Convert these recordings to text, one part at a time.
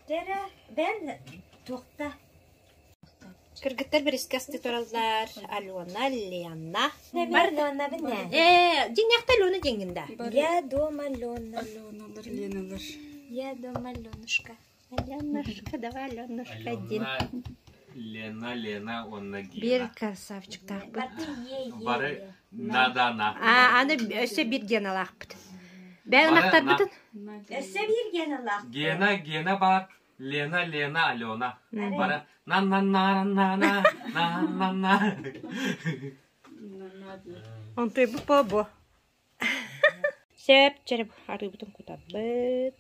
Дьэрэ, бэн туохта? Кыргыттар бэрискэ асты тураллар. Алена, Лена. Алена бинэ. Э, дьиҥнээхтэ Алена диэҥҥин да. Я дома Алена. Аленалар, Леналар. Я дома Аленушка. Аленушка, давай Аленушка один. Лена, Лена уонна Гена. Биир красавчиктаахпыт. Бары на-да-на. А, аны өссө биир Геналаахпыт. Бэйэн ынахтарбытын? Өссө биир Геналаахпыт. Гена, Гена баар, Лена, Лена, Алена. Бары на-на-на-на-на, на-на-на. Онтуйбут по бу. Сөп, чэрэ арыыбытын кутабыт.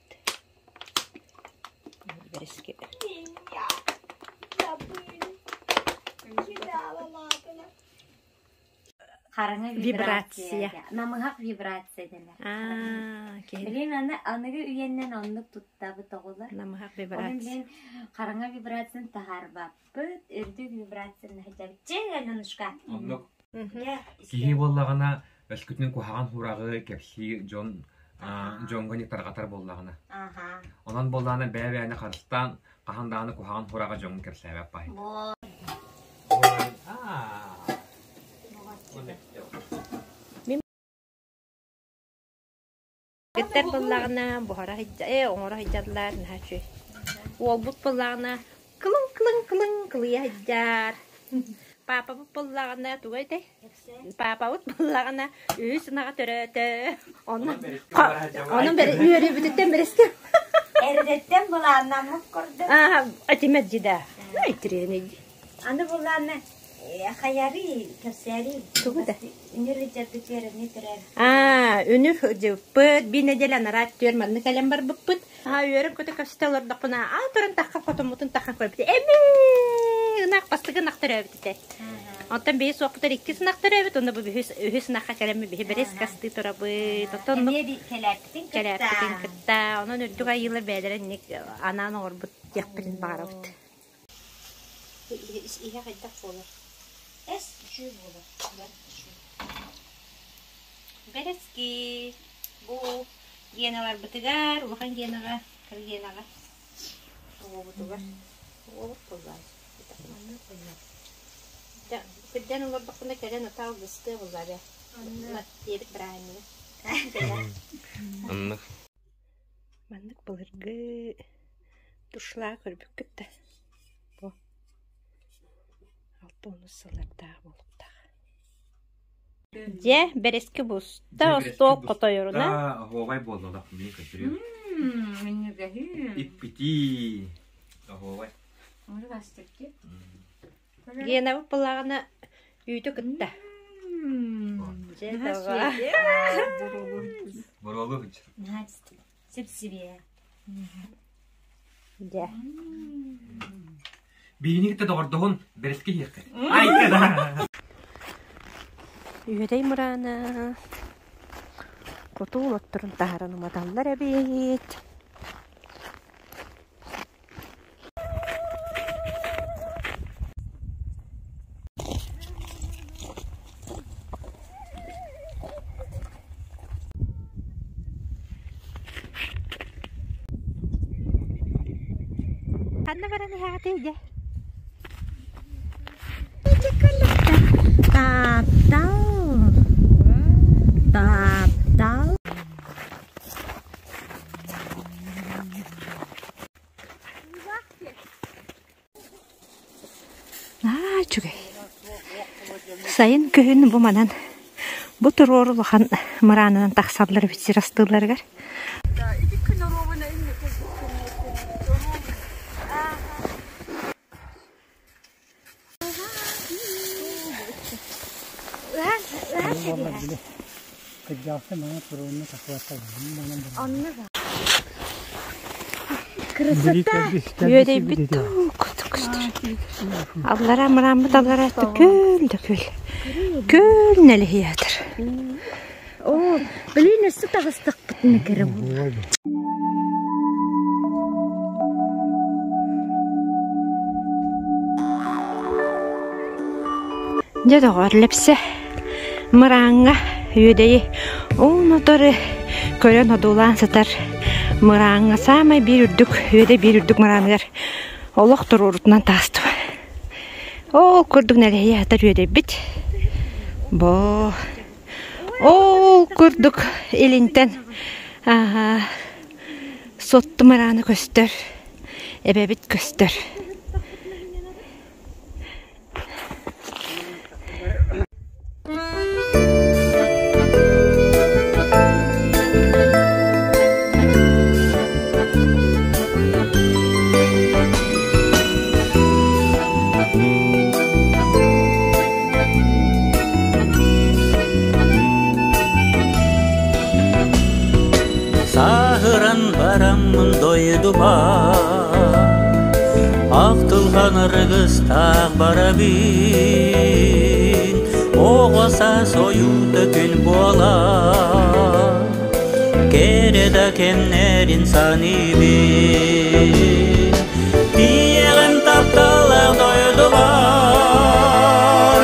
Бэрэски. Хараҥа Вибрация. вибрация. Намыһах вибрация дэнэр. Аа, киһи Билин аны аныгы үйэннэн оннук туттабыт оҕолор. намыһах Onun вибрация. билин хараҥа вибрацияны таһаарбаппыт, үрдүк вибрацияны сылдьабыт. Чэ, Аленушка. Оннук Дьэ, Киһи буоллаҕына, өскүтүн куһаҕан хураҕы кэпсиир дьон дьоҥҥо тарҕатар буоллаҕына. Онон буоллаҕына бэйэ-бэйэни харыстаан, хаһан даҕаны куһаҕан хураҕы дьоҥҥо кэпсээбэт баай. Кыттар буоллаҕына буһара сылдьа ээ оҥоро сылдьаллар наһаа үчүгэй. Уолбут буоллаҕына кылыҥ-кылыҥ-кылыҥ кылыйа сылдьар. Паапабыт буоллаҕына тугу этэй? Паапабыт буоллаҕына үһүс ынаҕа төрөөтө. Онон онон үөрүүбүтүттэн бэрэскэ. Эрдэттэн былааннаммыт курдук. Аа, этимэт да. Итириэнэй. Аны былаанна хайарый, кэпсээрий. Тугу да? Үнүр ыдьарбытыгар эмиэ төрөөр. Аа, үнүр ыдьыппыт, биир нэдиэлэ анараа өттүгэр манна кэлэн барбыппыт. Аа, үөрэн-көтө көрсүтэ олордохпуна, аа, туран тахха хотоммутун таххан көрбүтэ. Эмээ, ынах бастакы ынах төрөөбүт этэ. Оттон биһи суохпутар иккис ынах төрөөбүт, онно бу үһүс, үһүс ынахха кэлэммит биһи бэрэс кастыы турабыт. Оттон Эмиэ кэлээппитин кытта. кэлээппитин кытта. Онон үрдүк айыылар бэйэлэрэ инник анаан оҥорбут диэхпитин баҕарабыт. Иһэ хайдах буолар? Эс үчүгэй буолар. Бэрт үчүгэй. Бэрэски бу геналарбытыгар, улахан генаҕа, кыра генаҕа оҕобутугар оҕобут буоллаҕа. Сирдэн олордохпуна кэлэн ата алгыстыа буоллаҕа диэбит бырааһынньыга. Оннук. Маннык былыргы Дуршлаа көрбүккүт да бу 60 сыллардаах буолуохтаах. Дьэ, бэрэски буста, остуол хотойоруна. Оһуобай буолла мин көтүрүөм. Иппитии. Оһуобай. Генабыт буоллаҕына үүтү кытта. Дьэ, доҕор. Боруолу Сипсибиэ. Дьэ. Биһини кытта доҕордоһун бэрэски иһиэххит. Айка Үөдэй мыраана хотуул отторун таһааран уматаллар эбит. Ханна баран иһэҕитий дьэ? Таптал. Таптал. Аа, үчүгэй. Сайын күһүн бу манан бу туруору улахан мыраанынан тахсаллар эбит сир астыылларыгар. Красота! Үөдэйбит Аллара мырааммыт аллара күл да күл. Күл нэлэһийэтэр. Оо, блин, өссө таҕыстахпытына кэрэ Дьэ доҕор, Лэпсэ мырааҥҥа үөдэйи уун-утары көрөн одуулаан сытар. Мырааҥҥа саамай биир үрдүк, үөдэ биир үрдүк мырааныгар олох туруорутунан таастым. Ол курдук нэлэһийэ сытар үөдэйбит. Бо ол курдук илинтэн Суотту мыраана көстөр, эбэбит көстөр. Сааһыран бараммын дойдума Ахтылҕан аргыстаах барабын Оҕо саас ойуута күн буола Кэрэ да кэмнэрин саныыбын Тиийэҕин тапталлаах дойдубар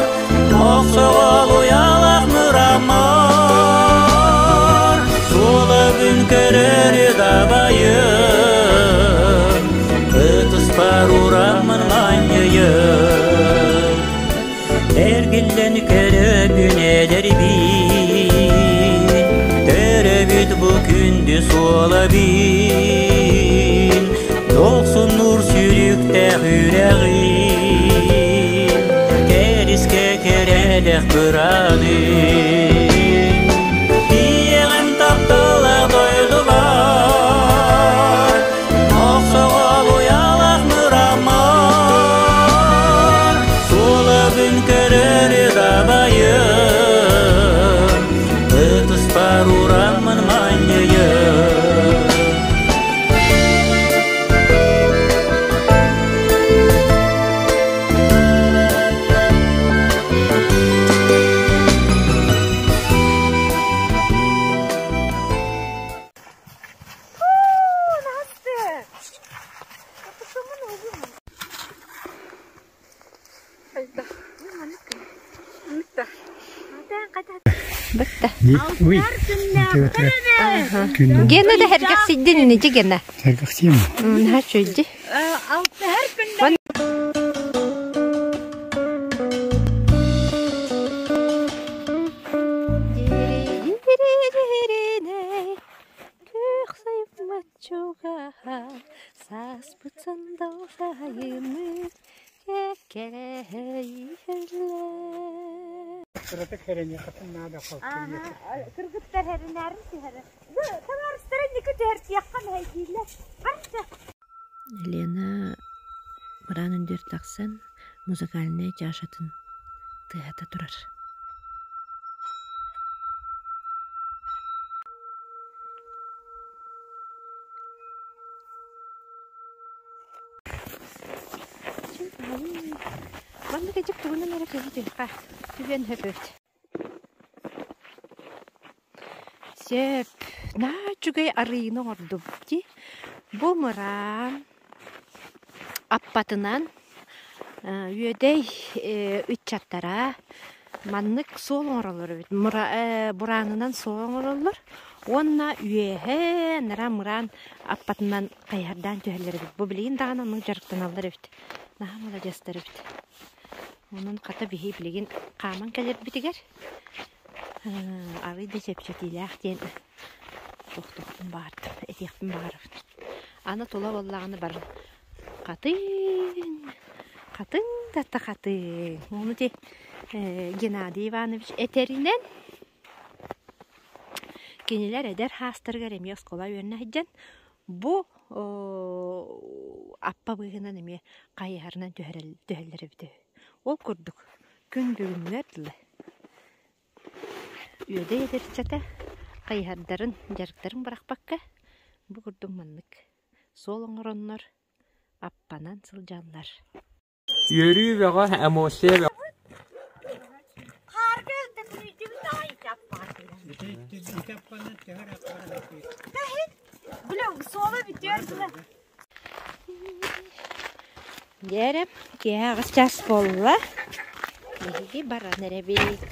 Мохсоҕол уйалаах мыраммар Суолабын көрөрү дабайым Ытыспар ураммын манньыйым Эргиллэн көрөбүн эдэрбин Төрөбүт бу күндү суолабын Дохсуннуур сүрүктээх үрэҕин Кэрискэ кэрэлэх кыраанын Тиийэҕин таптала дойдубар Мохсоҕол уйалаах мыраммар Суолабын көрөрү дабайым Ытыспар ураммын манньыйым Гена да сэргэхсийдин ини Гена. Сэргэхсийим. Наһаа үчүгэй. Күөх сайыммыт чугаһа, сааспыт сандал сайыммыт Кыратык хэрэниэххитин наада Кыргыттар хэринээрин түһэрэ. Табаарыстара инники түһэртиэххэ мэһэйдииллэр. Барча. Лена мыраан өндүөр тахсан музыкальнай чашатын тыаһата турар. Маннык эдьик тугунан эрэ киһи түһүөххэ түһүөн сөп эбит. Сөп, наһаа үчүгэй арыыны оҥордум дии. Бу мыраан аппатынан Үөдэй ыччаттара маннык суол оҥороллор эбит. Бураанынан суол оҥороллор уонна үөһээ нара мыраан аппатынан хайыһардаан түһэллэр эбит. Бу билигин даҕаны оннук дьарыктаналлар эбит. Наһаа маладьыастар эбит. Онон хата биһи билигин хааман кэлэрбитигэр арыый да чэпчэтиилээх диэн тохтуохпун баҕардым, этиэхпин баҕарабын. Аны тула буоллаҕына бары хатыҥ, хатыҥ да хатыҥ. Ону ити Геннадий Иванович этэринэн кинилэр эдэр хаастарыгар эмиэ оскуола үөрэнэ сылдьан бу аппа быыһынан эмиэ хайыһарынан түһэллэр эбитэ үһү. Ол курдук күн бүгүнүгэр дылы Үөдэй эдэрчэтэ хайыһардарын, дьарыктарын бырахпакка бу курдук маннык суол оҥороннор аппанан сылдьаллар. Үөрүү бөҕө, эмоция бөҕө. Дьэ киэһэ аҕыс чаас буолла. Биһиги баран эрэбит.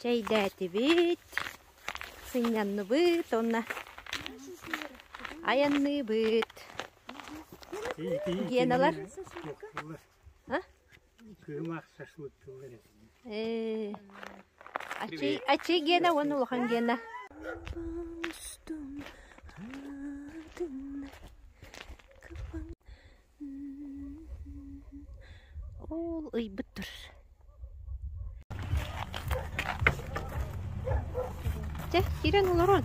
Чэйдээтибит, сынньанныбыт уонна айанныыбыт. Геналар? А? Кыымах шашлыктыылар этэ. Ээ. Ачый, ачый Гена уонна улахан Гена. Ол ыйбыт тур. Чэ, киирэн олорон.